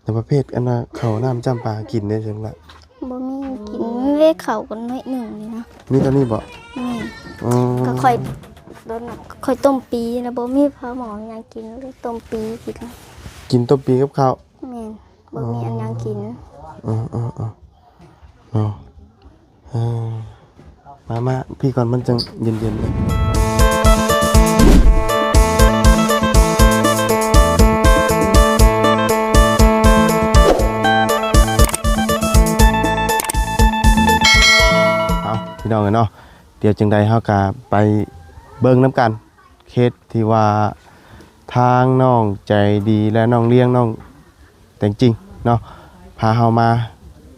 ແຕ່ປະເພດອັນນ່າ ເຂົ້ານ້ຳຈ້ຳປາກິນໄດ້ຈັ່ງລະ? ບໍ່ມີກິນ ມີແຕ່ເຂົ້າກັນໜ້ອຍໜຶ່ງນີ້ນະ. ມີເທົ່ານີ້ບໍ່? ແມ່ນ. ອໍ ກໍຂ້ອຍ ໂດນ ຂ້ອຍຕົ້ມປີນະ ບໍ່ມີປາໝໍຫຍັງກິນ ເລີຍຕົ້ມປີກິນ. ກິນຕົ້ມປີກັບເຂົ້າ? ແມ່ນ. ບໍ່ມີອັນຫຍັງກິນ. ອໍ ເອີໆໆ ເນາະ. ເອີ ມາ ມາ ພີ່ກ່ອນ ມັນຈັ່ງເຢັນໆເດ້. ເອົາ ພີ່ນ້ອງເອີຍເນາະ, ດຽວຈັ່ງໃດເຮົາກະໄປເບິ່ງນຳກັນ ເຂດທີ່ວ່າທາງນ້ອງໃຈດີ ແລະ ນ້ອງລ້ຽງ ນ້ອງແຕງຈິງເນາະ ພາເຮົາມາ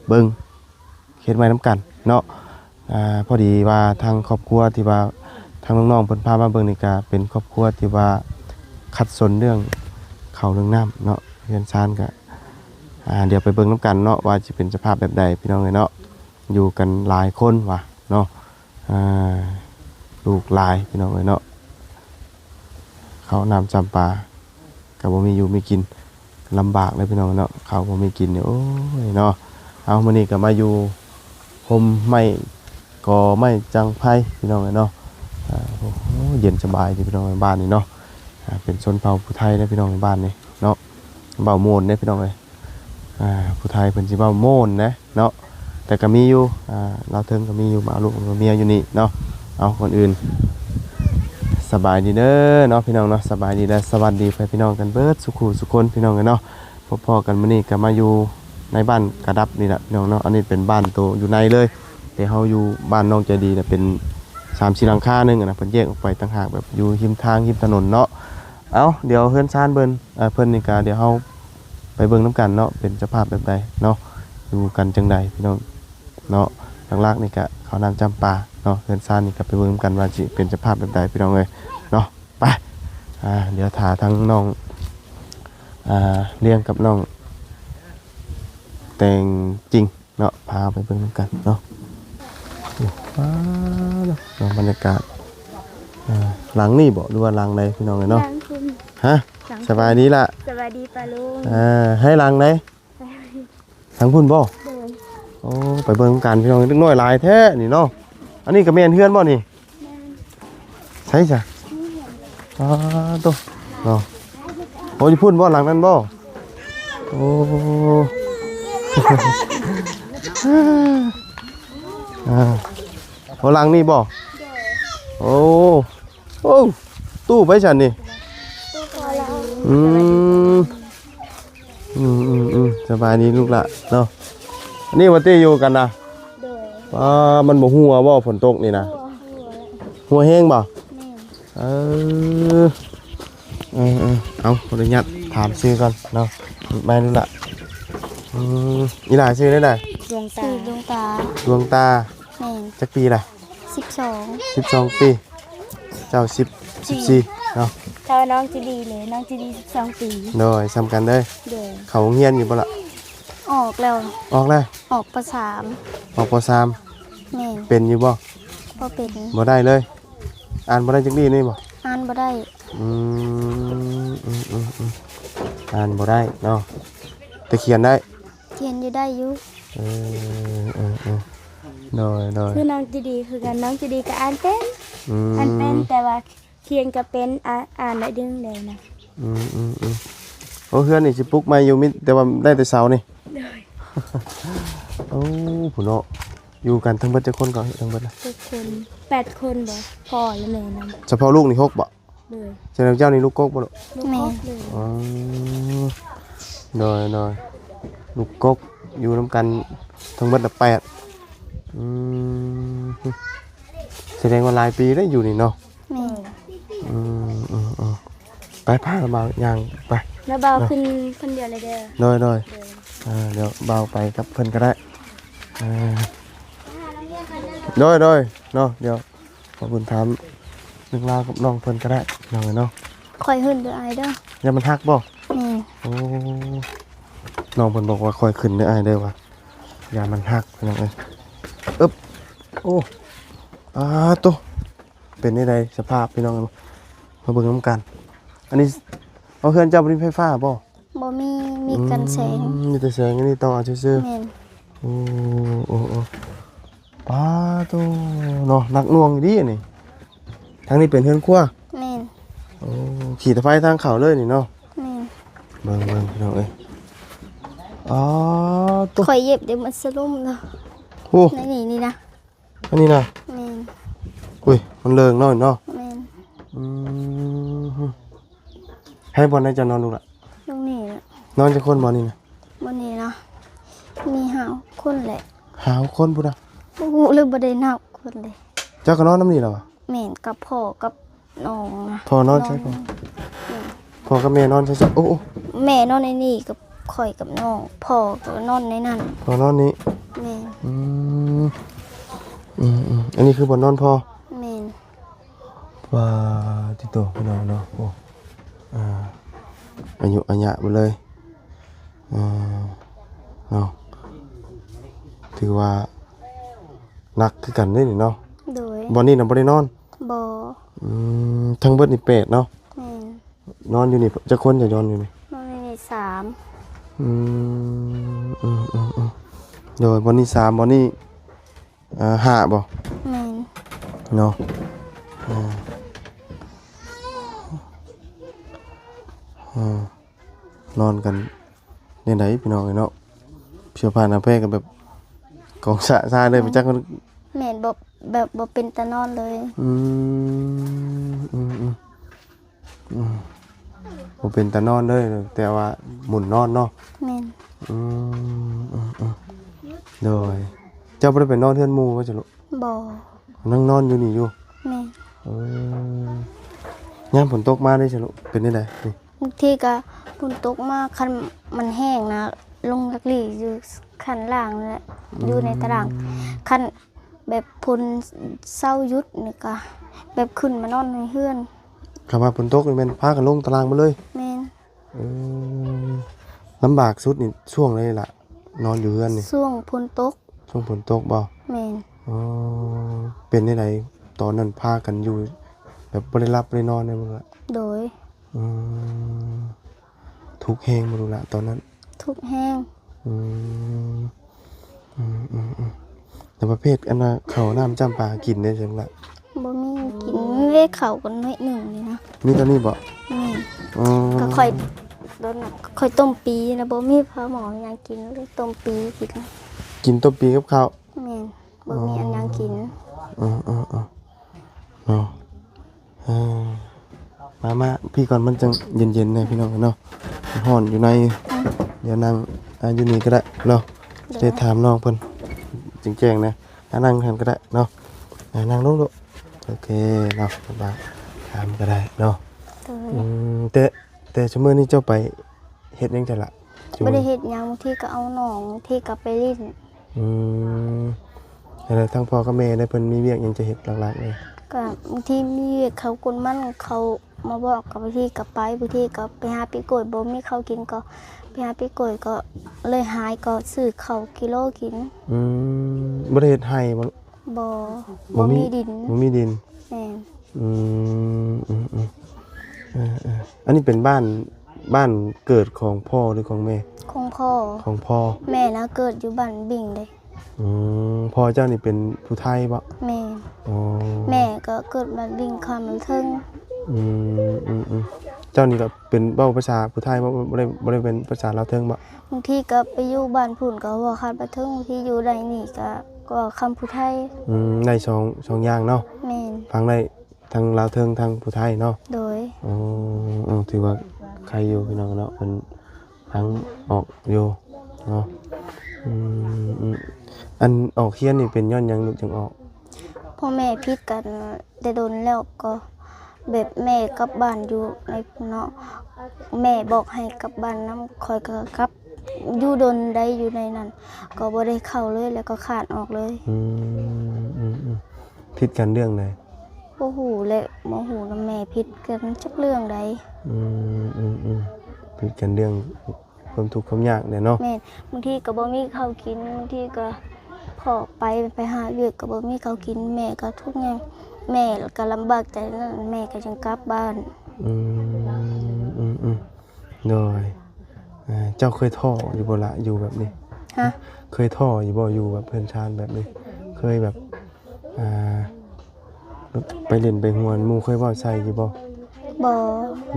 ເບິ່ງ ເຮັດໄວ້ນຳກັນເນາະ. ອາ ພໍດີວ່າທາງຄອບຄົວທີ່ວ່າທາງນ້ອງໆເພິ່ນພາມາເບິ່ງນີ້ ກະເປັນຄອບຄົວທີ່ວ່າຂັດສົນເລື່ອງເຂົ້າເລື່ອງນ້ຳເນາະ. ເຮືອນຊານກະ ອາ ດຽວໄປເບິ່ງນຳກັນເນາະ ວ່າຊິເປັນສະພາບແບບໃດ ພີ່ນ້ອງເອີຍເນາະ. ຢູ່ກັນຫຼາຍຄົນວ່າເນາະ ອາ ລູກຫຼາຍ ພີ່ນ້ອງເອີຍເນາະ. ເຂົ້ານ້ຳຈຳປາ ກໍບໍ່ມີຢູ່ມີກິນ ລຳບາກເລີຍພີ່ນ້ອງເນາະ. ເຂົ້າບໍ່ມີກິນນີ້ ໂອ້ຍເນາະ. ເອົາ ມື້ນີ້ກໍມາຢູ່ຮົ່ມໄມ້ກໍໄມ້ຈັງໄພ ພີ່ນ້ອງເອີຍເນາະ. ອາ ໂອ້ໂຫ ເຢັນສະບາຍເດ້ພີ່ນ້ອງ ບ້ານນີ້ເນາະ. ອາ ເປັນຊົນເຜົ່າຜູ້ໄທເດ້ພີ່ນ້ອງ ບ້ານນີ້ເນາະ. ເວົ້າມ່ວນເດ້ພີ່ນ້ອງເອີຍ. ອາ ຜູ້ໄທເພິ່ນຊິເວົ້າມ່ວນເດ້ເນາະ ແຕ່ກໍມີຢູ່ ອາ ລາວເທິງກໍມີຢູ່ ມາເອົາລູກເອົາເມຍຢູ່ນີ້ເນາະ. ເອົາ ກ່ອນອື່ນ ສະບາຍດີເດີເນາະ ພີ່ນ້ອງເນາະ. ສະບາຍດີ ແລະ ສະຫວັດດີພໍ່ແມ່ພີ່ນ້ອງກັນເບິດສູ່ຄູ່ສູ່ຄົນ ພີ່ນ້ອງເອີຍເນາະ. ພົບພໍ້ກັນມື້ນີ້ກໍມາຢູ່ໃນບ້ານກະດັບນີ້ລະ ພີ່ນ້ອງເນາະ. ອັນນີ້ເປັນບ້ານໂຕຢູ່ໃນເລີຍ ແຕ່ເຮົາຢູ່ບ້ານນ້ອງໃຈດີນະ ເປັນສາມສີ່ຫຼັງຄາໜຶ່ງນະ ເພິ່ນແຍກອອກໄປຕ່າງຫາກ ແບບຢູ່ຮິມທາງ ຣິມຖະໜົນເນາະ. ເອົາ ດຽວເຮືອນຊານເພິ່ນ ເອີ ເພິ່ນນີ້ກະ ດຽວເຮົາໄປເບິ່ງນຳກັນເນາະ ເປັນສະພາບແບບໃດເນາະ ຢູ່ກັນຈັ່ງໃດ ພີ່ນ້ອງເນາະ. ຫຼັກໆນີ້ກະເຂົ້ານ້ຳຈຳປາເນາະ. ເຮືອນຊານນີ້ກະໄປເບິ່ງນຳກັນວ່າຊິເປັນສະພາບແບບໃດ ພີ່ນ້ອງເອີຍເນາະ. ໄປ ອາ ດຽວຖ້າທາງນ້ອງ ອາ ລ້ຽງກັບນ້ອງແຕງຈິງ ເນາະ ພາໄປເບິ່ງນຳກັນເນາະ. ໂອ້ ວ້າວ ເນາະ ບັນຍາກາດ ເອີ ຫຼັງນີ້ບໍ ຫຼືວ່າຫຼັງໃດ ພີ່ນ້ອງເອີຍເນາະ? ຫຼັງພຸ້ນ. ຮະ? ຫຼັງພຸ້ນ. ສະບາຍດີລະ. ສະບາຍດີປ້າລຸງ. ເອີ ໃຫ້ຫຼັງໃດ? ຫຼັງພຸ້ນບໍ? ໂດຍ. ໂອ້ ໄປເບິ່ງນຳກັນ ພີ່ນ້ອງ. ເດັກນ້ອຍຫຼາຍແທ້ນີ້ເນາະ. ອັນນີ້ກໍແມ່ນເຮືອນບໍນີ້? ແມ່ນ. ໃສຊະ? ອ້າໂຕ ເນາະ. ໂອ້ ຢູ່ພຸ້ນບໍ ຫຼັງນັ້ນບໍ? ໂອ້ ອ່າ ໂອ້ ຫຼັງນີ້ບໍ? ໂອ້ ໂອ້ ຕູ້ໃຜຊັ້ນນີ້? ຕູ້ພໍ່ລາວ. ອືມ ອືມໆ ສະບາຍດີລູກຫຼານເນາະ. ອັນນີ້ວ່າຕິຢູ່ກັນນະ? ໂດຍ. ອ້າ ມັນບໍ່ຮົ່ວບໍ ຝົນຕົກນີ້ນະ? ຮົ່ວ ຮົ່ວແລ້ວ. ຮົ່ວແຮງບໍ? ແມ່ນ. ເອີ ເອີໆ ເອົາ ຂໍອະນຸຍາດຖາມຊື່ກ່ອນເນາະ. ແມ່ນລະ. ອືມ ອີຫຼ້າຊື່ແນວໃດ? ດວງຕາ. ຊື່ດວງຕາ. ດວງຕາ. ແມ່ນ. ຈັກປີລະ? ສິບສອງ. ສິບສອງປີ. ເຈົ້າສິບ ສິບສີ່ເນາະ. ເຈົ້ານ້ອງຈີດີເລີຍ ນ້ອງຈີດີສິບສອງປີ. ໂດຍ ສ່ຳກັນເດີ. ໂດຍ. ເຂົ້າໂຮງຮຽນຢູ່ບໍ່ລະ? ອອກແລ້ວ. ອອກແລ້ວ? ອອກ ປໍສາມ. ອອກ ປໍສາມ. ແມ່ນ. ເປັນຢູ່ບໍ່? ບໍ່ເປັນ. ບໍ່ໄດ້ເລີຍ? ອ່ານບໍ່ໄດ້ຈັກລີ້ນີ້ບໍ່? ອ່ານບໍ່ໄດ້. ອືມ ອືມໆ ອ່ານບໍ່ໄດ້ເນາະ ແຕ່ຂຽນໄດ້? ຂຽນຢູ່ ໄດ້ຢູ່. ເອີ ເອີ ເອີ ໂດຍ ໂດຍ. ຄືນ້ອງຈີດີຄືກັນ ນ້ອງຈີດີກໍອ່ານເປັນ. ອືມ ອ່ານເປັນ ແຕ່ວ່າຂຽນກໍເປັນ ອ່າ ອ່ານໄດ້ດຶງແດ່ນະ. ອືມໆໆ ໂອ້ ເຮືອນນີ້ຊິປຸກໃໝ່ຢູ່ ມີແຕ່ວ່າໄດ້ແຕ່ເສົານີ້. ໂດຍ. ໂອ້ ຜູ້ເນາະ. ຢູ່ກັນທັງເບິດຈັກຄົນກໍ ທັງເບິດນະ? ເຈັດຄົນ ແປດຄົນບໍ? ພໍ່ແລະແມ່ນຳ. ສະເພາະລູກນີ້ຫົກບໍ? ໂດຍ. ສະແດງເຈົ້ານີ້ລູກກົກບໍລູກ? ແມ່ນ. ອໍ ໂດຍໆ ລູກກົກ ຢູ່ນຳກັນທັງເບິດລະແປດ. ອືມ ສະແດງວ່າຫຼາຍປີແລ້ວຢູ່ນີ້ເນາະ? ແມ່ນ. ອືມ ອືມ ອືມ ໄປ ພາລະບ່າວຍ່າງໄປ ລະບ່າວ ເນາະ ຂຶ້ນຄົນດຽວເລີຍເດີ. ໂດຍໆ ໂດຍ. ອ່າ ດຽວບ່າວໄປກັບເພິ່ນກໍໄດ້. ອ່າ ໂດຍໆ ເນາະ ດຽວ ຂໍບຸນຖາມເລື່ອງລາວກັບນ້ອງເພິ່ນກໍໄດ້ ນ້ອງເອີຍເນາະ. ຄ່ອຍຂຶ້ນເດີອ້າຍເດີ. ຢ້ານມັນຫັກບໍ່? ແມ່ນ. ໂອ້ ນ້ອງເພິ່ນບອກວ່າຄ່ອຍຂຶ້ນເດີອ້າຍເດີວ່າ ຢ້ານມັນຫັກ ພີ່ນ້ອງເອີຍ. ອຶບ ໂອ້ ປາໂຕ ເປັນແນວໃດສະພາບ ພີ່ນ້ອງເອີຍ ມາເບິ່ງນຳກັນ. ອັນນີ້ ເອົາ ເຮືອນເຈົ້າບໍ່ມີໄຟຟ້າບໍ່? ບໍ່ມີ. ມີກັນແສງ ອືມ ມີແຕ່ແສງອັນນີ້ ຕໍ່ເອົາຊື່ໆ ແມ່ນ ໂອ້ ໂອ້ ໂອ້ ປາໂຕ ເນາະ ໜັກໜ່ວງອີ່ຫຼີອັນນີ້. ທາງນີ້ເປັນເຮືອນຄົວ ແມ່ນ ໂອ້ ຂີດໄຟທາງເຂົ້າເລີຍນີ້ເນາະ ແມ່ນ ເບິ່ງໆ ພີ່ນ້ອງເອີຍ ອໍ ໂຕ ຂ້ອຍເຢັບເດ້ ມັນສະຫຼົມເນາະ ໂອ້ ໃນນີ້ນີ້ນະ ອັນນີ້ນະ ແມ່ນ ອຸ້ຍ ມັນເລີງເນາະ ເນາະ ແມ່ນ ອືມ ໃຫ້ບ່ອນໃດເຈົ້ານອນລູກລະ? ຕອງນີ້ລະ ນອນຈັກຄົນບ່ອນນີ້ນະ? ບ່ອນນີ້ນະ ມີຫ້າຄົນແຫຼະ ຫ້າຄົນພຸ້ນນະ ບໍ່ຮູ້ເລີຍ ບໍ່ໄດ້ນັບຄົນເລີຍ ເຈົ້າກໍນອນນຳນີ້ລະວະ? ແມ່ນ ກັບພໍ່ກັບນ້ອງນະ ພໍ່ນອນໃສພໍ່? ແມ່ນ ພໍ່ກັບແມ່ນອນໃສ? ໂອ້ ໂອ້ ແມ່ນອນໃນນີ້ກັບຂ້ອຍກັບນ້ອງ ພໍ່ກໍນອນໃນນັ້ນ ພໍ່ນອນນີ້ ແມ່ນ ອືມ ອືມໆ ອັນນີ້ຄືບ່ອນນອນພໍ່? ແມ່ນ ປາຕິໂຕ ພີ່ນ້ອງເນາະ ໂອ້ ອ່າ ອາຍຸອາຍະໝົດເລີຍ ອ່າ ເນາະ ຖືວ່າໜັກຄືກັນເດ້ນີ້ເນາະ ໂດຍ ບ່ອນນີ້ນະບໍ່ໄດ້ນອນ? ບໍ່ ອືມ ທັງເບິດນີ້ແປດເນາະ ແມ່ນ ນອນຢູ່ນີ້ຈັກຄົນ? ຈະນອນຢູ່ນີ້ ນອນຢູ່ນີ້ສາມ ອືມ ອືມໆໆ ໂດຍ ບ່ອນນີ້ສາມ ບ່ອນນີ້ ອ່າ ຫ້າບໍ່? ແມ່ນ ເນາະ ອ່າ ອ່າ ນອນກັນແນວໃດພີ່ນ້ອງເອີຍເນາະ ເສື້ອຜ້າໜ້າແພກໍແບບກອງສະຊາເລີຍ ແມ່ນ ໄປຈັກມັນ ແມ່ນ ບໍ່ ແບບບໍ່ເປັນຕານອນເລີຍ ອືມ ອືມໆ ອືມ ບໍ່ເປັນຕານອນເລີຍ ແຕ່ວ່າໝູນນອນເນາະ ແມ່ນ ອືມ ອືມໆ ໂດຍ ເຈົ້າບໍ່ໄດ້ໄປນອນເຮືອນໝູ່ບໍ່ຊັ້ນລູກ? ບໍ່ ຍັງນອນຢູ່ນີ້ຢູ່ ແມ່ນ ເອີ ຍາມຝົນຕົກມາເດ້ຊັ້ນລູກ ເປັນແນວໃດນີ້? ບາງທີກໍຝົນຕົກມາ ຄັນມັນແຫ້ງນະ ລົງລັກຫຼີ່ຢູ່ຂັ້ນລ່າງນັ້ນແຫຼະ ອືມ ຢູ່ໃນຕາລ່າງ ຄັນ ແບບຝົນເຊົາຢຸດນີ້ກະ ແບບຂຶ້ນມານອນໃນເຮືອນ ຄັນວ່າຝົນຕົກນີ້ແມ່ນພາກັນລົງຕາລ່າງໝົດເລີຍ ແມ່ນ ເອີ ລຳບາກສຸດນີ້ຊ່ວງໃດລະ ນອນຢູ່ເຮືອນນີ້? ຊ່ວງຝົນຕົກ ຊ່ວງຝົນຕົກບໍ່? ແມ່ນ ອໍ ເປັນແນວໃດຕອນນັ້ນ ພາກັນຢູ່ແບບບໍ່ໄດ້ຫຼັບບໍ່ໄດ້ນອນແມ່ນບໍ່ລະ? ໂດຍ ອືມ ທຸກແຮງບໍ່ລູກຫຼານຕອນນັ້ນ? ທຸກແຮງ ອືມ ອືມໆໆ ແລ້ວປະເພດອັນວ່າເຂົ້ານ້ຳຈ້ຳປາກິນໄດ້ຊັ້ນລະ? ບໍ່ມີກິນ ເວເຂົ້າກັນໜ້ອຍໜຶ່ງນີ້ນະ ມີເທົ່ານີ້ບໍ່? ແມ່ນ ອໍ ກໍຂ້ອຍ ໂດນ ຂ້ອຍຕົ້ມປີແລ້ວ ບໍ່ມີປາໝໍຫຍັງກິນ ເລີຍຕົ້ມປີກິນ ກິນຕົ້ມປີກັບເຂົ້າ ແມ່ນ ບໍ່ມີອັນຫຍັງກິນ ອໍ ເນາະ ເອີ ມາ ມາ ພີ່ກ່ອນ ມັນຈັ່ງເຢັນໆແດ່ພີ່ນ້ອງເນາະ ຮ້ອນຢູ່ໃນ ດຽວນັ່ງ ອ່າ ຢູ່ນີ້ກໍໄດ້ເນາະ ໂດຍ ໄດ້ຖາມນ້ອງເພິ່ນແຈ້ງໆນະ ອ່າ ນັ່ງຫັ້ນກໍໄດ້ເນາະ ອ່າ ນັ່ງລົງລູກ ໂອເຄເນາະ ຖາມກໍໄດ້ເນາະ ໂດຍ ອືມ ແຕ່ ແຕ່ຊຸມື້ນີ້ເຈົ້າໄປເຮັດຫຍັງຊັ້ນລະ? ບໍ່ໄດ້ເຮັດຫຍັງ ບາງທີກໍເອົານ້ອງ ບາງທີກໍໄປຫຼິ້ນ ອືມ ແລ້ວທາງພໍ່ກັບແມ່ເດ້ ເພິ່ນມີວຽກຫຍັງຈະເຮັດຫຼັກໆເລີຍ? ກໍບາງທີມີວຽກເຂົາກົນມັນ ເຂົາມາບອກ ກໍບາງທີກໍໄປ ບາງທີກໍໄປຫາປີກກ້ວຍ ບໍ່ມີເຂົ້າກິນກໍໄປຫາປີກກ້ວຍ ກໍເລີຍຫາຍ ກໍຊື້ເຂົ້າກິໂລກິນ ອືມ ບໍ່ໄດ້ເຮັດໄຮ່ບໍ່? ບໍ່ ບໍ່ມີ ບໍ່ມີດິນ ບໍ່ມີດິນ ແມ່ນ ອືມ ອືມໆ ເອີໆ ອັນນີ້ເປັນບ້ານ ບ້ານເກີດຂອງພໍ່ ຫຼື ຂອງແມ່? ຂອງພໍ່ ຂອງພໍ່ ແມ່ນະເກີດຢູ່ບ້ານບິງເດ້ ອືມ ພໍ່ເຈົ້ານີ້ເປັນຜູ້ໄທບໍ່? ແມ່ນ ອໍ ແມ່ກໍເກີດບ້ານບິງຄຳເທິງ ອືມ ອືມໆ ເຈົ້ານີ້ກໍເປັນເວົ້າພາສາຜູ້ໄທບໍ່? ບໍ່ໄດ້ ບໍ່ໄດ້ເປັນພາສາລາວເທິງບໍ່? ບາງທີກໍໄປຢູ່ບ້ານພຸ້ນກໍເວົ້າຄຳລາວເທິງ ບາງທີຢູ່ໃນນີ້ກໍ ກໍເວົ້າຄຳຜູ້ໄທ ອືມ ໄດ້ສອງ ສອງຢ່າງເນາະ ແມ່ນ ຟັງໄດ້ທັງລາວເທິງທັງຜູ້ໄທເນາະ ໂດຍ ໂອ້ ເອີ ຖືວ່າໄຄຢູ່ພີ່ນ້ອງເນາະ ເພິ່ນຟັງອອກຢູ່ເນາະ ອືມ ອັນອອກຮຽນນີ້ເປັນຍ້ອນຫຍັງລູກຈຶ່ງອອກ? ພໍ່ແມ່ຜິດກັນ ແຕ່ດົນແລ້ວກໍແບບແມ່ກັບບ້ານຢູ່ໃນເນາະ ແມ່ບອກໃຫ້ກັບບ້ານນຳ ຂ້ອຍກໍກັບ ຢູ່ດົນໄດ້ຢູ່ໃນນັ້ນ ກໍບໍ່ໄດ້ເຂົ້າເລີຍ ແລ້ວກໍຂາດອອກເລີຍ ອືມ ອືມໆ ຜິດກັນເລື່ອງໃດ? ບໍ່ຮູ້ແຫຼະ ບໍ່ຮູ້ນຳແມ່ ຜິດກັນຈັກເລື່ອງໃດ ອືມ ອືມໆ ຜິດກັນເລື່ອງ ຄວາມທຸກຄວາມຍາກແຫຼະເນາະ ແມ່ນ ບາງທີກໍບໍ່ມີເຂົ້າກິນ ບາງທີກໍພໍ່ໄປ ໄປຫາວຽກກໍບໍ່ມີເຂົ້າກິນ ແມ່ກໍທຸກຍາກ ແມ່ກໍລຳບາກໃຈນັ້ນ ແມ່ກໍຈຶ່ງກັບບ້ານ ອືມ ອືມໆ ໂດຍ ອ່າ ເຈົ້າເຄີຍທໍ້ຢູ່ບໍ່ລະ ຢູ່ແບບນີ້? ຮະ? ເຄີຍທໍ້ຢູ່ບໍ່ ຢູ່ແບບເຮືອນຊານແບບນີ້? ເຄີຍແບບ ອ່າ ໄປຫຼິ້ນໄປຮ່ວນ ໝູ່ເຄີຍເວົ້າໃສ່ຢູ່ບໍ່? ບໍ່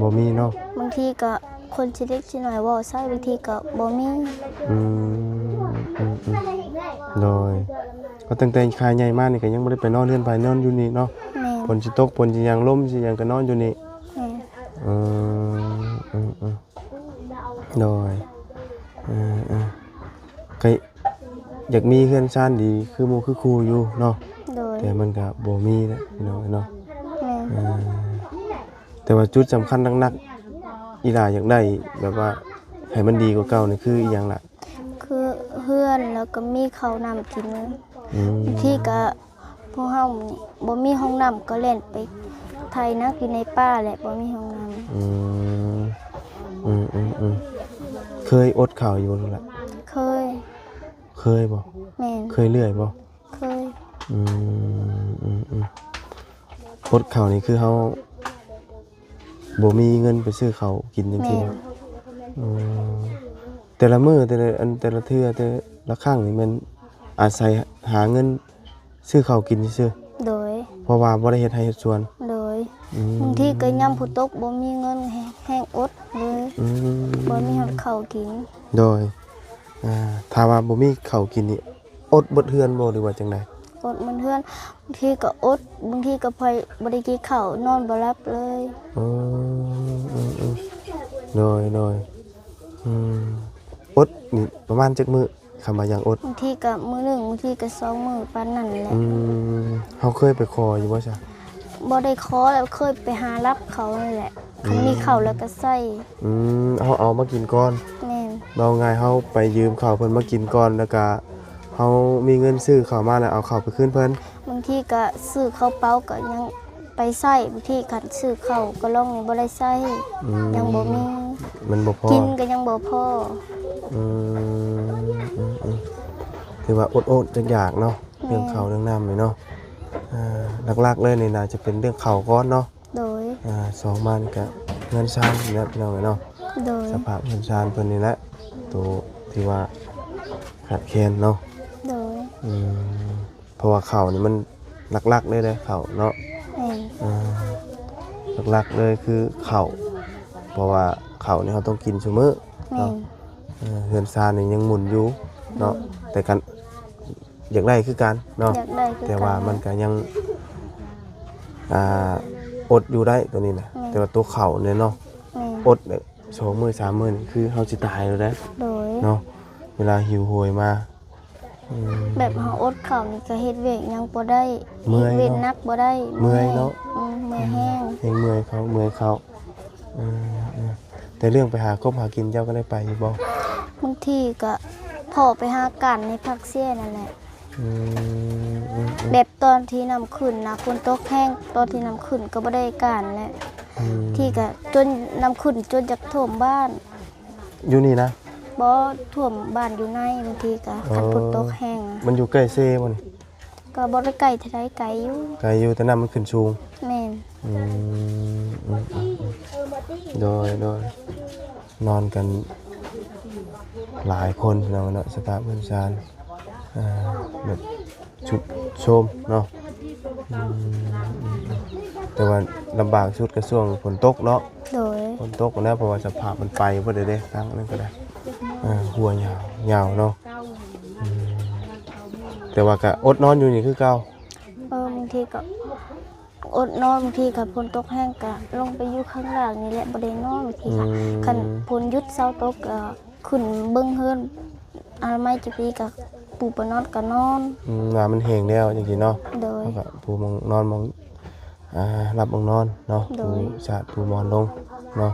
ບໍ່ມີເນາະ. ບາງທີກໍຄົນຊິເລັກຊິນ້ອຍເວົ້າໃສ່ ບາງທີກໍບໍ່ມີ. ອືມ ອືມໆ ໂດຍ ກໍຕັ້ງແຕ່ຂ້າໃຫຍ່ມານີ້ກໍຍັງບໍ່ໄດ້ໄປນອນເຮືອນໃຜ ນອນຢູ່ນີ້ເນາະ. ແມ່ນ. ຝົນຊິຕົກ ຝົນຊິຫຍັງ ລົມຊິຫຍັງ ກໍນອນຢູ່ນີ້. ແມ່ນ. ອືມ ອືມໆ ໂດຍ ເອີໆ ກໍຢາກມີເຮືອນຊານດີຄືໝູ່ຄືຄູ່ຢູ່ເນາະ. ໂດຍ. ແຕ່ມັນກໍບໍ່ມີແຫຼະ ພີ່ນ້ອງເອີຍເນາະ. ແມ່ນ. ເອີ ແຕ່ວ່າຈຸດສຳຄັນໜັກໆ ອີ່ຫຼ້າຢາກໄດ້ແບບວ່າໃຫ້ມັນດີກວ່າເກົ່ານີ້ຄືອີ່ຫຍັງລະ? ຄືເຮືອນ ແລ້ວກໍມີເຂົ້ານ້ຳກິນ. ອືມ ບາງທີກໍ ພວກເຮົານີ້ບໍ່ມີຫ້ອງນ້ຳ ກໍແລ່ນໄປໄຖນາຢູ່ໃນປ່າແຫຼະ ບໍ່ມີຫ້ອງນ້ຳ. ອືມ ອືມໆ ເຄີຍອົດເຂົ້າຢູ່ບໍ່ລະ? ເຄີຍ. ເຄີຍບໍ່? ແມ່ນ. ເຄີຍເລື່ອຍບໍ່? ເຄີຍ. ອືມ ອືມໆ ອົດເຂົ້ານີ້ຄືເຮົາບໍ່ມີເງິນໄປຊື້ເຂົ້າກິນຈັ່ງຊີ້ບໍ່? ແມ່ນ. ອືມ ແຕ່ລະມື້ ແຕ່ລະອັນ ແຕ່ລະເທື່ອ ແຕ່ລະຄັ້ງນີ້ແມ່ນ ອາໄສຫາເງິນຊື້ເຂົ້າກິນຊື່ໆ. ໂດຍ. ເພາະວ່າບໍ່ໄດ້ເຮັດໄຮ່ເຮັດສວນ. ໂດຍ. ອືມ ບາງທີກໍຍາມຝົນຕົກບໍ່ມີເງິນ ແຮງ ແຮງອົດເລີຍ. ອືມ ບໍ່ມີຮອດເຂົ້າກິນ. ໂດຍ. ອ່າ ຖ້າວ່າບໍ່ມີເຂົ້າກິນນີ້ ອົດເບິດເຮືອນບໍ່ ຫຼືວ່າຈັ່ງໃດ? ອົດເບິດເຮືອນ. ບາງທີກໍອົດ ບາງທີກໍໄປບໍ່ໄດ້ກິນເຂົ້າ ນອນບໍ່ຫຼັບເລີຍ. ເອີ ເອີໆ ໂດຍໆ. ອືມ ອົດນີ້ປະມານຈັກມື້? ຄຳວ່າຢ່າງອົດ ບາງທີກໍມື້ໜຶ່ງ ບາງທີກໍສອງມື້ປານນັ້ນແຫຼະ. ອືມ ເຮົາເຄີຍໄປຂໍຢູ່ບໍ່ຊະ? ບໍ່ໄດ້ຂໍ ແລ້ວເຄີຍໄປຫາລັບເຂົານັ້ນແຫຼະ. ອືມ ຄັນມີເຂົ້າແລ້ວກໍໃສ່. ອືມ ເຮົາເອົາມາກິນກ່ອນ. ແມ່ນ. ເວົ້າງ່າຍ ເຮົາໄປຢືມເຂົາເພິ່ນມາກິນກ່ອນ ແລ້ວກໍເຮົາມີເງິນຊື້ເຂົ້າມາ ແລ້ວເອົາເຂົ້າໄປຄືນເພິ່ນ. ບາງທີກໍຊື້ເຂົ້າເປົາກໍຍັງ ໄປໃຊ້ ບາງທີຄັນຊື້ເຂົ້າກໍລອງນີ້ບໍ່ໄດ້ໃຊ້. ອືມ ຍັງບໍ່ມີ ມັນບໍ່ພໍ ກິນກໍຍັງບໍ່ພໍ. ອືມ ອືມໆ ຖືວ່າອົດໆ ຢາກໆ ເນາະ. ແມ່ນ. ເລື່ອງເຂົ້າເລື່ອງນ້ຳນີ້ເນາະ. ອ່າ ຫຼັກໆ ເລີຍນີ້ໜ້າຈະເປັນເລື່ອງເຂົ້າກ່ອນເນາະ. ໂດຍ. ອ່າ ສອງມານີ້ກະເຮືອນຊານນີ້ແຫຼະ ພີ່ນ້ອງເອີຍເນາະ. ໂດຍ. ສະພາບເຮືອນຊານເພິ່ນນີ້ແຫຼະ ໂຕທີ່ວ່າຂາດແຄນເນາະ. ໂດຍ. ອືມ ເພາະວ່າເຂົ້ານີ້ມັນຫຼັກໆ ເລີຍເດ້ ເຂົ້າເນາະ. ແມ່ນ. ເອີ ຫຼັກໆ ເລີຍຄືເຂົ້າ ເພາະວ່າເຂົ້ານີ້ເຮົາຕ້ອງກິນຊຸມື້ເນາະ. ແມ່ນ. ເອີ ເຮືອນຊານນີ້ຍັງໝູນຢູ່ເນາະ. ແມ່ນ. ແຕ່ກັນຢາກໄດ້ຄືກັນເນາະ. ຢາກໄດ້ຄືກັນ ແຕ່ວ່າມັນກະຍັງ ອ່າ ອົດຢູ່ໄດ້ໂຕນີ້ນະ. ແມ່ນ. ແຕ່ວ່າໂຕເຂົ້ານີ້ເນາະ. ແມ່ນ. ອົດ ສອງມື້ສາມມື້ນີ້ຄືເຮົາຊິຕາຍແລ້ວເດ້. ໂດຍ. ເນາະ ເວລາຫິວໂຫຍມາ. ອືມ ແບບເຮົາອົດເຂົ້ານີ້ກໍເຮັດວຽກຫຍັງບໍ່ໄດ້. ເມື່ອຍເນາະ. ເຮັດວຽກໜັກບໍ່ໄດ້. ເມື່ອຍເນາະ. ອືມ ເມື່ອຍແຮງ. ອືມ ແຮງເມື່ອຍເຂົ້າ ເມື່ອຍເຂົ້າ. ເອີ ເອີ ແຕ່ເລື່ອງໄປຫາກົບຫາກິນເຈົ້າກໍໄດ້ໄປຢູ່ບໍ່? ບາງທີກໍພໍ້ໄປຫາການໃນພາກເຊຍນັ້ນແຫຼະ. ອືມ ອືມໆ ແບບຕອນທີ່ນ້ຳຂຶ້ນນະ ຝົນຕົກແຮງ ຕອນທີ່ນ້ຳຂຶ້ນກໍບໍ່ໄດ້ການແຫຼະ. ອືມ ທີ່ກໍຈົນນ້ຳຂຶ້ນຈົນຢາກຖ້ວມບ້ານ. ຢູ່ນີ້ນະ? ບໍ່ ຖ້ວມບ້ານຢູ່ໃນ. ບາງທີກໍ ອໍ ຄັນຝົນຕົກແຮງນະ. ມັນຢູ່ໃກ້ເຊບໍ່ນີ້? ກໍບໍ່ໄດ້ໄກເທົ່າໃດ ໄກຢູ່. ໄກຢູ່ ແຕ່ນ້ຳມັນຂຶ້ນສູງ. ແມ່ນ. ອືມ ອືມໆ ໂດຍໆ ນອນກັນຫຼາຍຄົນພີ່ນ້ອງເນາະ ສະພາບເຮືອນຊານ ອ່າ ແບບຊຸດໂຊມເນາະ. ອືມ ແຕ່ວ່າລຳບາກສຸດກໍຊ່ວງຝົນຕົກເນາະ. ໂດຍ. ຝົນຕົກນະ ເພາະວ່າສະພາບມັນໄປເບິດເດ້ ທາງນັ້ນກໍໄດ້ ເອີ ຫົວຍາວ ຍາວເນາະ. ອືມ ແຕ່ວ່າກໍອົດນອນຢູ່ນີ້ຄືເກົ່າ. ເອີ ບາງທີກໍ ອົດນອນ ບາງທີກໍຝົນຕົກແຮງກໍລົງໄປຢູ່ຂ້າງລ່າງນີ້ແຫຼະ ບໍ່ໄດ້ນອນ. ບາງທີກໍ ອືມ ຄັນຝົນຢຸດເຊົາຕົກກໍຂຶ້ນເບິ່ງເຮືອນອະນາໄມ ຈັກດີກໍປູປະນອນກໍນອນ. ອືມ ວ່າມັນແຫ້ງແລ້ວຈັ່ງຊີ້ເນາະ. ໂດຍ. ເຮົາກໍປູໝ່ອງນອນໝ່ອງ ອ່າ ຫຼັບໝ່ອງນອນເນາະ. ໂດຍ. ປູສາດປູໝອນລົງເນາະ.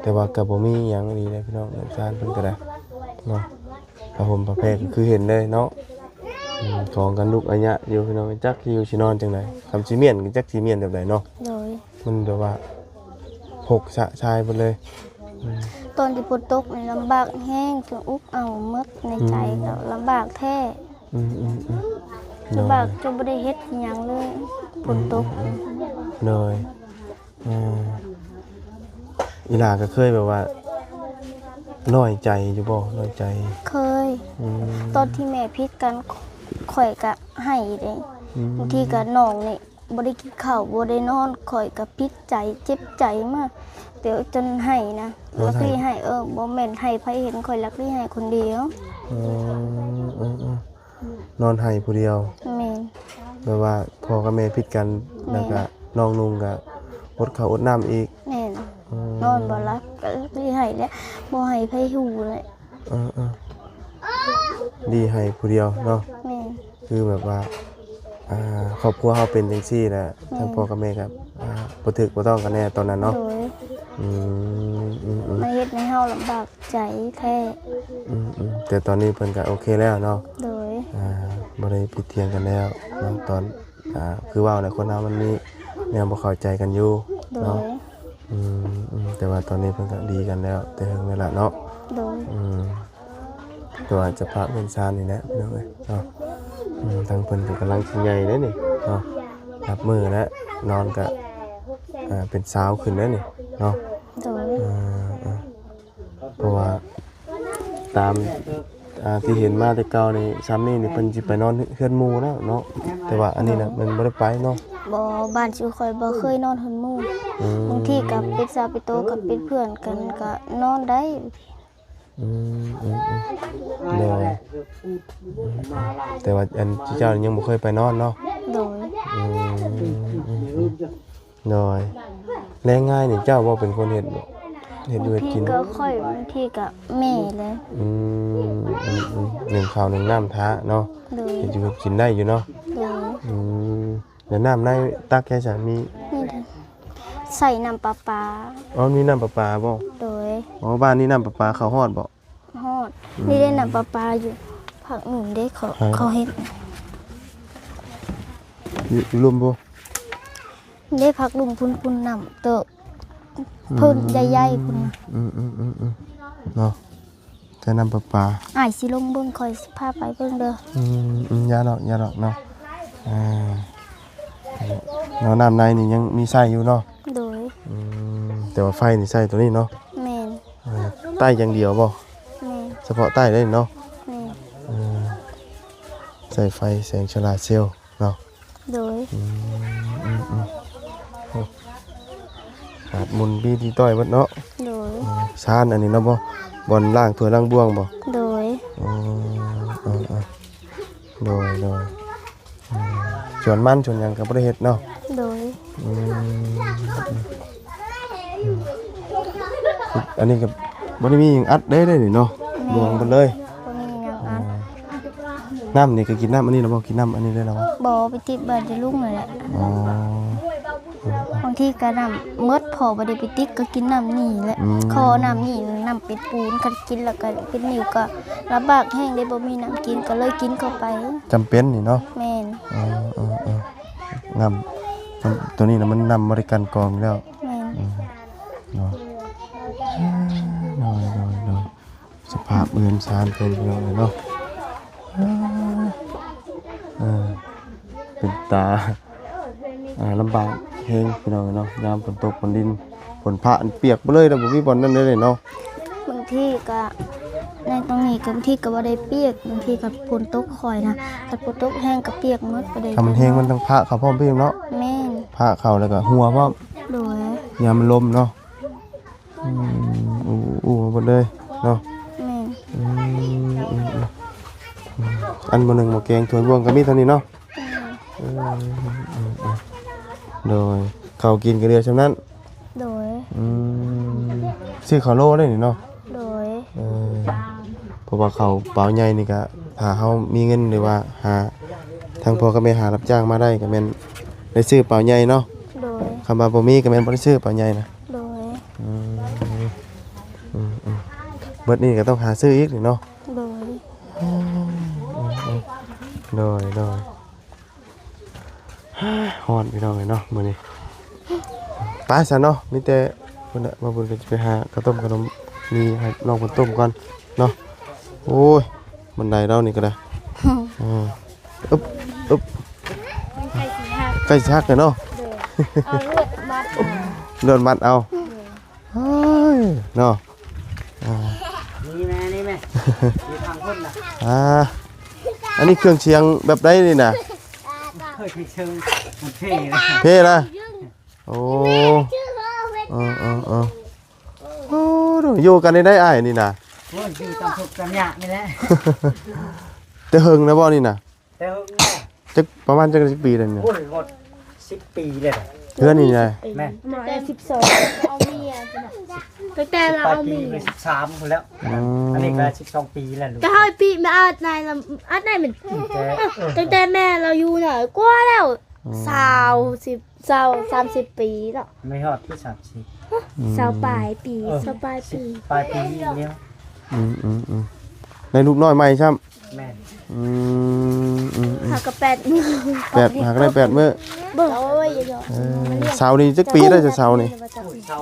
ແຕ່ວ່າກໍບໍ່ມີຫຍັງອີ່ຫຼີເດ້ພີ່ນ້ອງ ເຮືອນຊານເພິ່ນກໍໄດ້ເນາະ. ຜ້າຫົ່ມຜ້າແພກກໍຄືເຫັນເລີຍເນາະ. ອືມ ກອງກັນລຸກອາຍະຢູ່ພີ່ນ້ອງ ຈັກຊິຢູ່ຊິນອນຈັ່ງໃດ ຄຳຊິມ້ຽນກໍຈັກຊິມ້ຽນແບບໃດເນາະ. ໂດຍ. ມັນແບບວ່າຮົກຊະຊາຍເບິດເລີຍ. ອືມ ຕອນທີ່ຝົນຕົກນີ້ລຳບາກແຮງ ຈົນອຸກເອົາໝົດໃນໃຈ. ອືມ ກໍລຳບາກແທ້. ອືມໆໆ ລຳບາກ ໂດຍ ຈົນບໍ່ໄດ້ເຮັດອີ່ຫຍັງເລີຍ ຝົນຕົກ. ອືມໆໆ ໂດຍ. ອ່າ ອີ່ຫຼ້າກໍເຄີຍແບບວ່າ ນ້ອຍໃຈຢູ່ບໍ່? ນ້ອຍໃຈ. ເຄີຍ. ອືມ. ຕອນທີ່ແມ່ຜິດກັນ ຂ້ອຍກະໄຫ້ເດ້. ອືມ. ບາງທີກະນ້ອງນີ້ບໍ່ໄດ້ກິນເຂົ້າ ບໍ່ໄດ້ນອນ ຂ້ອຍກະຜິດໃຈ ເຈັບໃຈມາກ ແຕ່ຈົນໄຫ້ນະ. ຮ້ອງໄຫ້. ລັກລີໄຫ້. ເອີ ບໍ່ແມ່ນໄຫ້ໃຜເຫັນ ຂ້ອຍລັກລີໄຫ້ຄົນດຽວ. ອໍ ເອີໆ ນອນໄຫ້ຜູ້ດຽວ. ແມ່ນ. ແບບວ່າພໍ່ກັບແມ່ຜິດກັນ ແມ່ນ. ແລ້ວກະນ້ອງນຸ່ງກະອົດເຂົ້າອົດນ້ຳອີກ. ແມ່ນ. ອືມ. ນອນບໍ່ຫຼັບ ກະລັກລີໄຫ້ແຫຼະ ບໍ່ໃຫ້ໃຜຮູ້ແຫຼະ. ເອີໆ ລີໄຫ້ຜູ້ດຽວເນາະ. ແມ່ນ. ຄືແບບວ່າ ອ່າ ຄອບຄົວເຮົາເປັນຈັ່ງຊີ້ແຫຼະ ແມ່ນ. ທາງພໍ່ກັບແມ່ກໍ ອ່າ ບໍ່ຖືກບໍ່ຕ້ອງກັນແດ່ຕອນນັ້ນເນາະ. ໂດຍ. ອືມ ອືມໆ ມັນເຮັດໃຫ້ເຮົາລຳບາກໃຈແທ້. ອືມໆ ແຕ່ຕອນນີ້ເພິ່ນກໍໂອເຄແລ້ວເນາະ. ໂດຍ. ອ່າ ບໍ່ໄດ້ຜິດຖຽງກັນແລ້ວເນາະ ຕອນ ອ່າ ຄືເວົ້າແຫຼະ ຄົນເຮົາມັນມີແນວບໍ່ເຂົ້າໃຈກັນຢູ່ເນາະ. ໂດຍ. ອືມໆ ແຕ່ວ່າຕອນນີ້ເພິ່ນກໍດີກັນແລ້ວ ແຕ່ເຫິງແລ້ວລະເນາະ. ໂດຍ. ອືມ ແຕ່ວ່າສະພາບເຮືອນຊານນີ້ແຫຼະພີ່ນ້ອງເອີຍເນາະ. ອືມ ທາງເພິ່ນກໍກຳລັງຊິໃຫຍ່ເດ້ນີ້ເນາະ ນັບມື້ແລ້ວ ນອນກໍ ອ່າ ເປັນສາວຂຶ້ນແລ້ວນີ້ເນາະ. ໂດຍ. ເອີ ເອີ ເພາະວ່າຕາມ ອ່າ ທີ່ເຫັນມາແຕ່ເກົ່ານີ້ ຊ່ຳນີ້ນີ້ເພິ່ນຊິໄປນອນເຮືອນໝູ່ແລ້ວເນາະ ແຕ່ວ່າອັນນີ້ນະ ໂດຍ ມັນບໍ່ໄດ້ໄປເນາະ. ບໍ່ ບ້ານຊຸຂ້ອຍບໍ່ເຄີຍນອນເຮືອນໝູ່. ອືມ. ບາງທີກໍເປັນສາວເປັນໂຕ ກໍເປັນເພື່ອນກັນກໍນອນໄດ້. ອືມ ອືມໆ ໂດຍ. ແຕ່ວ່າອັນເຈົ້າຍັງບໍ່ເຄີຍໄປນອນເນາະ. ໂດຍ. ອືມ ອືມໆ ໂດຍ. ແລງງານນີ້ເຈົ້າບໍ່ເປັນຄົນເຮັດບໍ່? ເຮັດຢູ່ເຮັດກິນ. ບາງທີກໍຂ້ອຍ ບາງທີກໍແມ່ແຫຼະ. ອືມ ອືມໆ ໜຶ້ງເຂົ້າໜຶ້ງນ້ຳຖ້າເນາະ. ໂດຍ. ເຮັດຢູ່ເຮັດກິນໄດ້ຢູ່ເນາະ. ໂດຍ. ອືມ. ແລ້ວນ້ຳໃນຕັກໃຊ້ສາມີ? ນີ້ເດີ ໃສ່ນ້ຳປະປາ. ອໍ ມີນ້ຳປະປາບໍ່? ໂດຍ. ອໍ ບ້ານນີ້ນ້ຳປະປາເຂົ້າຮອດບໍ່? ຮອດ. ອືມ. ນີ້ເດ້ນ້ຳປະປາຢູ່ພາກໜຶ່ງເດ້ ເຂົາ ເຂົາເຮັດ ຢູ່ ຢູ່ລຸ່ມພຸ້ນ. ເດ້ ພາກລຸ່ມພຸ້ນ ພຸ້ນນ້ຳເຕີບ ອືມ ພຸ້ນໃຫຍ່ໆພຸ້ນນະ. ອືມໆໆໆ ເນາະ. ແຕ່ນ້ຳປະປາ. ອ້າຍຊິລົງເບິ່ງ ຂ້ອຍຊິພາໄປເບິ່ງເດີ. ອືມ ອືມ ຢ່າດອກ ຢ່າດອກເນາະ. ອ່າ ເນາະ ນ້ຳໃນນີ້ຍັງມີໃຊ້ຢູ່ເນາະ. ໂດຍ. ອືມ ແຕ່ວ່າໄຟນີ້ໃຊ້ໂຕນີ້ເນາະ. ແມ່ນ. ເອີ ໃຕ້ຢ່າງດຽວບໍ່? ແມ່ນ. ສະເພາະໃຕ້ເດ້ເນາະ. ແມ່ນ. ເອີ ໃຊ້ໄຟແສງໂຊລາເຊວເນາະ. ໂດຍ. ອືມ ອືມໆ ໂອ້ ຂາດໝຸ່ນບີຕີຕ້ອຍເບິດເນາະ. ໂດຍ. ເອີ ຊານອັນນີ້ເນາະ ບໍ່ ບ່ອນລ້າງຖ້ວຍລ້າງບ່ວງບໍ່? ໂດຍ. ເອີ ເອີ ເອີ ໂດຍ ໂດຍ. ເອີ ສວນມັນສວນຫຍັງກໍບໍ່ໄດ້ເຮັດເນາະ. ໂດຍ. ອືມ ອືມ ອັນນີ້ກໍບໍ່ໄດ້ມີຫຍັງອັດເດ້ ເດ້ນີ້ເນາະ. ແມ່ນ. ບວງເບິດເລີຍ. ບໍ່ມີຫຍັງອັດ. ເອີ ນ້ຳນີ້ກໍກິນນ້ຳອັນນີ້ລະບໍ່? ກິນນ້ຳອັນນີ້ເລີຍລະບໍ່? ບໍ່ ໄປຕິດບາດຢູ່ລຸງນັ້ນແຫຼະ. ອໍ ບາງທີກໍນ້ຳໝົດ ພໍບໍ່ໄດ້ໄປຕິດ ກໍກິນນ້ຳນີ້ແຫຼະ. ອືມ. ຂໍນ້ຳນີ້ ນ້ຳເປັນປູນ ຄັນກິນແລ້ວກໍເປັນໜິວ ກໍລຳບາກແຮງເດ້ ບໍ່ມີນ້ຳກິນ ກໍເລີຍກິນເຂົ້າໄປ. ຈຳເປັນນີ້ເນາະ. ແມ່ນ. ເອີ ເອີ ເອີ ນ້ຳ ນ້ຳໂຕນີ້ນະ ມັນນ້ຳບໍລິການກອງຢູ່ແລ້ວ. ແມ່ນ. ອືມ ເນາະ. ໂດຍ ໂດຍ ໂດຍ. ສະພາບເຮືອນຊານເພິ່ນ ພີ່ນ້ອງເອີຍເນາະ. ເອີ ເປັນຕາ ອ່າ ລຳບາກແຮງ ພີ່ນ້ອງເນາະ. ຍາມຝົນຕົກຝົນລິນ ຝົນຟ້າອັນປຽກເບິດເລີຍນະ ບໍ່ມີບ່ອນນັ້ນເລີຍເນາະ. ບາງທີກະ ໃນຕົງນີ້ກະ ບາງທີກະບໍ່ໄດ້ປຽກ ບາງທີກະຝົນຕົກຄ່ອຍນະ ຄັນຝົນຕົກແຮງກະປຽກໝົດ. ບໍ່ໄດ້ ຖ້າມັນແຮງມັນຕ້ອງພະເຂົ້າພ້ອມພີ່ນ້ອງເນາະ. ແມ່ນ. ພະເຂົ້າແລ້ວກະຫົວພ້ອມ. ໂດຍ. ຍາມມັນລົມເນາະ. ອືມ ອູ່ໆ ໝົດເລີຍເນາະ. ແມ່ນ. ອືມ ອືມ ອືມ ອັນໝໍ້ໜຶ້ງໝໍ້ແກງຖ້ວຍບ່ວງກໍມີເທົ່ານີ້ເນາະ. ແມ່ນ. ອືມ ອືມ ອືມ ໂດຍ ເຂົ້າກິນກໍເຫຼືອຊ່ຳນັ້ນ. ໂດຍ. ອືມ ຊື້ເຂົ້າໂລໄດ້ນີ້ເນາະ. ໂດຍ. ເອີ ເພາະວ່າເຂົ້າເປົາໃຫຍ່ນີ້ກະ ຖ້າເຮົາມີເງິນ ຫຼືວ່າຫາ ທາງພໍ່ກັບແມ່ຫາຮັບຈ້າງມາໄດ້ ກະແມ່ນໄດ້ຊື້ເປົາໃຫຍ່ເນາະ. ໂດຍ. ຄຳວ່າບໍ່ມີກະແມ່ນບໍ່ໄດ້ຊື້ເປົາໃຫຍ່ນະ. ໂດຍ. ອືມ ອືມ ອືມ ເບິດນີ້ກໍຕ້ອງຫາຊື້ອີກນີ້ເນາະ. ໂດຍ. ອືມ ອືມ ອືມ ໂດຍ ໂດຍ. ຮ້ອນພີ່ນ້ອງເອີຍເນາະມື້ນີ້. ໄປຊະເນາະ ມີແຕ່ພຸ້ນແຫຼະ ມາບຸນກໍຈະໄປຫາເຂົ້າຕົ້ມຂະໜົມ ມີໃຫ້ນ້ອງເພິ່ນຕົ້ມກ່ອນເນາະ. ໂອ້ຍ ບັນໄດລາວນີ້ກໍໄດ້. ອືມ ອຶບ ອຶບ ໃກ້ຊິຫັກ ໃກ້ຊິຫັກແລ້ວເນາະ. ໂດຍ. ເອົາລວດມັດ ລວດມັດເອົາ. ໂດຍ. ເຮີ້ຍ ເນາະ ອ່າ ຢູ່ທາງພຸ້ນນະ ອ່າ ອັນນີ້ເຄື່ອງສຽງແບບໃດນີ້ນະ? ເຄີຍເຊີງ ມັນເພລະ ເພລະ ໂອ້ ເອີໆໆ ໂອ້ ຢູ່ກັນໄດ້ອ້າຍນີ້ນະ? ໂອ້ຍ ຢູ່ຕາມທຸກຕາມຍາກນີ້ແຫຼະ ແຕ່ເຫິງແລ້ວບໍ່ນີ້ນະ? ແຕ່ເຫິງແລ້ວ ຈັກ ປະມານຈັກ ຈັກປີແລ້ວນີ້? ໂອ້ຍ ຮອດສິບປີແລ້ວນະ ເຮືອນນີ້ນະ ແມ່ນ ຕັ້ງແຕ່ສິບສອງ ເອົາເມຍ ຕັ້ງແຕ່ລາວເອົາເມຍ ສິບປາຍປີ ສິບສາມພຸ້ນແລ້ວ ອືມ ອັນນີ້ກໍສິບສອງປີແລ້ວ ກໍເຮົາປີມາອັດນາຍລະ ອັດນາຍແມ່ນ ຕັ້ງແຕ່ ເອີ ຕັ້ງແຕ່ແມ່ລາວຢູ່ນະ ກວ່າແລ້ວ ອືມ ຊາວ ສິບ ຊາວ ສາມສິບປີເນາະ ໄມ່ຮອດທີ່ສາມສິບ ອືມ ຊາວປາຍປີ ເອີ ຊາວປາຍປີ ປາຍປີນີ້ແລ້ວ ອືມໆໆ ໄດ້ລູກນ້ອຍໃໝ່ຊ້ຳ ແມ່ນ ອືມໆໆ ຫາກໍແປດມື້ ແປດ ຫາກໍໄດ້ແປດມື້ ເບິ່ງ ເອີ ເສົານີ້ຈັກປີແລ້ວ ເສົານີ້?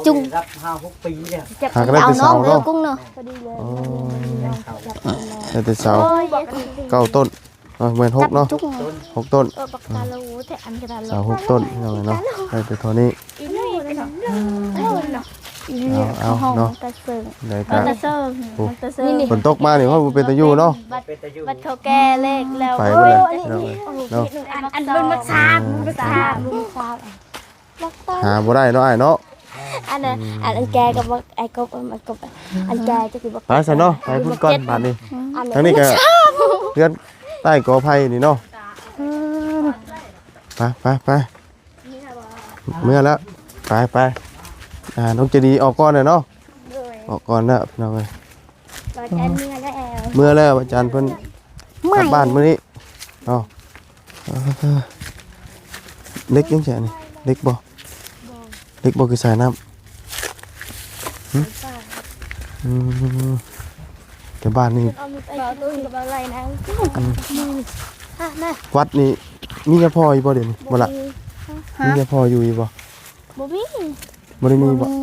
ຈຸງ ຮັບຫ້າຫົກປີແລ້ວ ຫາກໍໄດ້ແຕ່ເສົາເນາະ ກຸ້ງເນາະ ອໍ ໄດ້ແຕ່ເສົາ ໂອ້ຍ ເກົ້າຕົ້ນ ເອີ ແມ່ນຫົກເນາະ ຫົກຕົ້ນ ເອີ ບັກຕາໂລແທ້ ອັນກະດາໂລ ເສົາຫົກຕົ້ນ ພີ່ນ້ອງເອີຍເນາະ ໄດ້ແຕ່ເທົ່ານີ້ ເອົາ ເອົາເນາະ ຕາເສີງ ໄດ້ກະ ຕາເສີງ ໂອ້ ຕາເສີງ ຝົນຕົກມານີ້ ໂອ້ ບໍ່ເປັນຕາຢູ່ເນາະ ບັດ ບັດເຂົາແກ່ເລກແລ້ວ ໄປພຸ້ນແຫຼະ ໂອ້ຍ ພີ່ນ້ອງເອີຍເນາະ ອັນ ອັນເບິ່ງມັກສາບ ມັກສາບ ມັກສາບ ຫາບໍ່ໄດ້ເນາະອ້າຍເນາະ ອັນນັ້ນ ອືມ ອັນ ອັນແກ່ກັບບັກ ໄອ້ກົບ ອັນ ອັນກົບ ອັນແກ່ຈະຄືບັກ ໄປຊັ້ນເນາະ ໄປພຸ້ນກ່ອນບາດນີ້ ອືມ ທາງນີ້ກໍເຮືອນໃຕ້ກໍໄຜ່ນີ້ເນາະ ອືມ ໄປ ໄປ ໄປ ເມືອແລ້ວ ໄປ ໄປ ອ່າ ນ້ອງໃຈດີອອກກ່ອນແຫຼະເນາະ ໂດຍ ອອກກ່ອນແລ້ວ ພີ່ນ້ອງເອີຍ ບາດຈັນເມືອແລ້ວ ເມືອແລ້ວ ບາດຈັນເພິ່ນ ເມື່ອຍ ກັບບ້ານມື້ນີ້ເນາະ ເອີ ເຫຼັກຍັງແຊະນີ້ ເຫຼັກບໍ່? ບໍ່ ເຫຼັກບໍ່ຄືສາຍນ້ຳ? ຫຶ? ສາຍຟ້າ ອືມ ແຕ່ບ້ານນີ້ ເອົາມີໄປ ເອົາຕູ້ກັບເອົາໄລ່ນະ ອືມ ຮະ ມາ ວັດນີ້ມີຍາພໍ່ຢູ່ບໍ່ດຽວນີ້? ບໍ່ລະ ບໍ່ມີ ຮະ ມີຍາພໍ່ຢູ່ຢູ່ບໍ່? ບໍ່ມີ ບໍ່ໄດ້ມີບໍ່? ບໍ່ມີ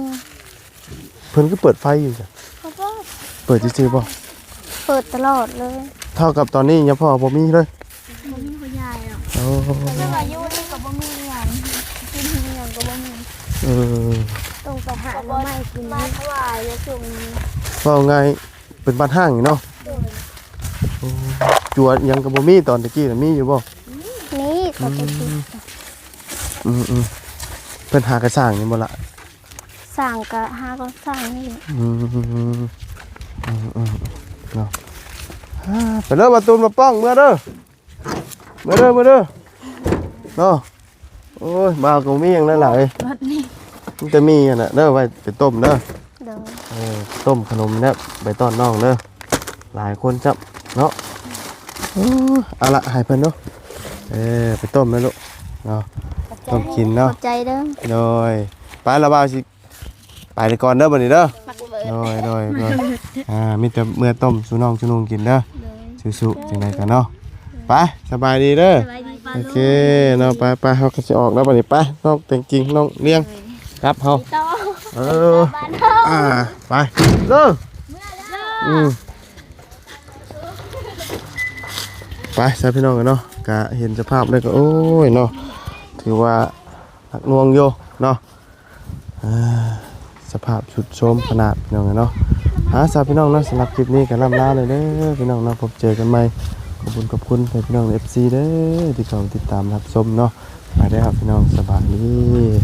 ເພິ່ນຄືເປີດໄຟຢູ່ຊັ້ນ? ເຂົາເປີດ ເປີດຊື່ໆບໍ່? ເປີດຕະຫຼອດເລີຍ ເທົ່າກັບຕອນນີ້ຍາພໍ່ບໍ່ມີເລີຍ? ບໍ່ມີພໍ່ໃຫຍ່ດອກ ໂອ້ ເພິ່ນວ່າຢູ່ນີ້ກໍບໍ່ມີຫຍັງ ກິນອີ່ຫຍັງກໍບໍ່ມີ ເອີ ຕ້ອງໄປຫາໜໍ່ໄມ້ກິນ ມາຖວາຍໃນຊ່ວງນີ້ ເວົ້າງ່າຍ ເປັນວັດຮ້າງນີ້ເນາະ ໂດຍ ໂອ້ ຈົວຫຍັງກໍບໍ່ມີ ຕອນຕະກີ້ນະມີຢູ່ບໍ່? ມີ ຕອນຕະກີ້ ອືມ ອືມໆ ເພິ່ນຫາກະສ້າງນີ້ບໍ່ລະ? ສ້າງກະຫາກໍສ້າງນີ້ ອືມ ອືມໆ ເນາະ ອ່າ ໄປເດີ ບ່າວຕູນ ບ່າວປ້ອງ ເມືອເດີ ເມືອເດີ ເມືອເດີເນາະ ໂອ້ຍ ບ່າວກໍບໍ່ມີຫຍັງຫຼາຍໆ ບັດນີ້ ມີແຕ່ໝີ່ຫັ້ນນະເດີ ໄວ້ໄປຕົ້ມເດີ ໂດຍ ເອີ ຕົ້ມຂະໜົມແລ້ວໄປຕ້ອນນ້ອງເດີ ຫຼາຍຄົນຊ້ຳເນາະ ໂອ້ ເອົາລະ ໃຫ້ເພິ່ນເນາະ ເອີ ໄປຕົ້ມແລ້ວລູກເນາະ ຂອບໃຈ ຕົ້ມກິນເນາະ ຂອບໃຈເດີ ໂດຍ ໄປລະ ບ່າວຊິ ໄປກ່ອນເດີບັດນີ້ເດີ ໂດຍ ໂດຍ ໂດຍ ອ່າ ມີແຕ່ເມືອຕົ້ມສູ່ນ້ອງສູ່ນຸ່ງກິນເດີ ໂດຍ ສູ້ໆ ຈັ່ງໃດກໍເນາະ ໄປ ສະບາຍດີເດີ ສະບາຍດີ ໂອເຄເນາະ ໄປໆ ເຮົາກໍຊິອອກແລ້ວບັດນີ້ ໄປ ນ້ອງແຕງຈິງ ນ້ອງລຽງ ໂດຍ ກັບເຮົາ ເອີ ບ້ານເຮົາ ອ່າ ໄປເດີ ເມືອເດີ ອືມ ໄປຊະພີ່ນ້ອງເອີຍເນາະ ກະເຫັນສະພາບແລ້ວກໍ ໂອ້ຍເນາະ ຖືວ່າໜັກໜ່ວງຢູ່ເນາະ ອ່າ ສະພາບຊຸດໂຊມຂະໜາດພີ່ນ້ອງເອີຍເນາະ ອ່າ ຊະພີ່ນ້ອງເນາະ ສຳລັບຄລິບນີ້ກໍລ່ຳລາເລີຍເດີພີ່ນ້ອງເນາະ ພົບເຈີກັນໃໝ່ ຂອບຄຸນ ຂອບຄຸນໃຫ້ພີ່ນ້ອງ ເອັຟຊີ ເດີ ທີ່ເຂົ້າມາຕິດຕາມຮັບຊົມເນາະ ໄປແລ້ວພີ່ນ້ອງ ສະບາຍດີ.